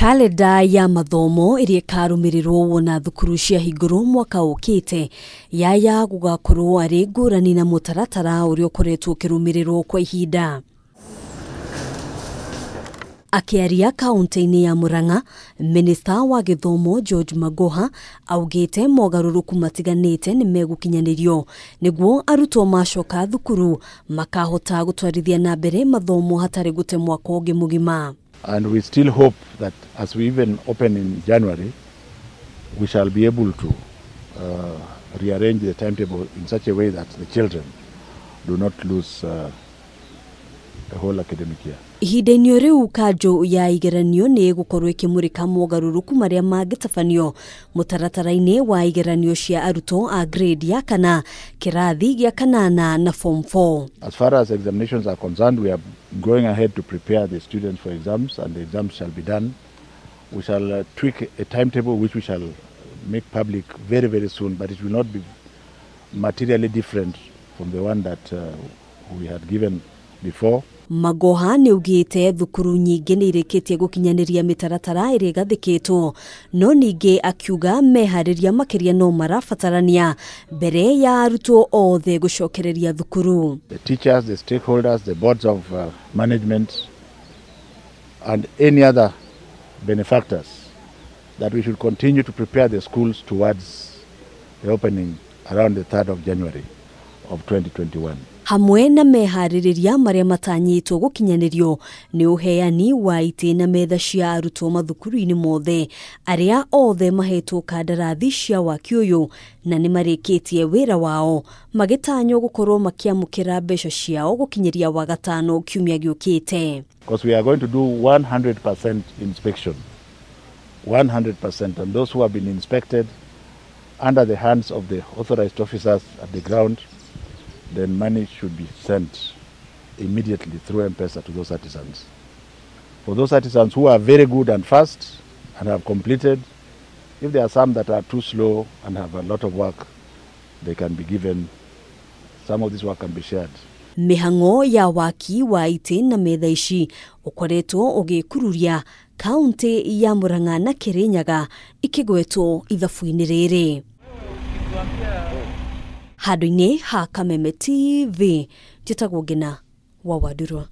Kalenda ya mathomo ĩrĩa ĩkarũmĩrĩrwo wona thukuru ciahingũrwo mwaka ũkĩte yaya gũgakorwo arĩ ngũrani na mũtaratara ũrĩa ũkoretwo ũkĩrũmĩrĩrwo kwa ihinda. Akĩaria kaunti-inĩ ya Murang'a, Minista wa gĩthomo George Magoha augĩte mogarũrũku matiganĩte nĩ megũkinyanĩrio nĩguo arutwo macoka thukuru makahota gũtwarithia na mbere mathomo hatarĩ gũte mwaka ũngĩ mũgima. And we still hope that as we even open in January, we shall be able to rearrange the timetable in such a way that the children do not lose the whole academic year. Ihinda-inĩ rĩu kanjũ ya igeranio nĩ ĩgũkorwo ĩkĩmũrĩka mogarũrũku marĩa mangĩtabanio mũtaratara-inĩ wa igeranio cia arutwo a grade ya kana, kĩrathi gĩa kanana na form 4. As far as examinations are concerned, we are going ahead to prepare the students for exams, and the exams shall be done. We shall tweak a timetable which we shall make public very, very soon, but it will not be materially different from the one that we had given before. Magoha nĩ augĩte thukuru nyingĩ nĩ irĩkĩtie gũkinyanĩria mĩtaratara ĩrĩa ĩgathĩkĩtwo, no ningĩ akiuga meharĩria makĩria no marabatarania mbere ya arutwo othe gũcokereria thukuru. The teachers, the stakeholders, the boards of management and any other benefactors, that we should continue to prepare the schools towards the opening around the 3rd of January of 2021. Hamwe na meharĩrĩria marĩa matanyĩtwo gũkinyanĩrio nĩ ũheani wa itĩ na metha cia arutwo mathukuru-inĩ mothe arĩa othe mahetwo kandarathi cia waki ũyũ na nĩ marĩkĩtie wĩra wao magĩtanywo gũkorwo makĩamũkĩra mbeca ciao gũkinyĩria wagatano kiumia gĩũkĩte. Because we are going to do 100% inspection, 100%, and those who have been inspected under the hands of the authorized officers at the ground, then money should be sent immediately through M-Pesa to those artisans. For those artisans who are very good and fast and have completed, if there are some that are too slow and have a lot of work, they can be given, some of this work can be shared. Mĩhang'o ya waki wa itĩ na metha ici ũkoretwo ũgĩkururia kaunti ya Murang'a na Kirinyaga ikĩgwetwo ithabu-inĩ rĩrĩ. Handũ-inĩ ha Kameme TV, njĩtagwo Ngina wa Wandurwa.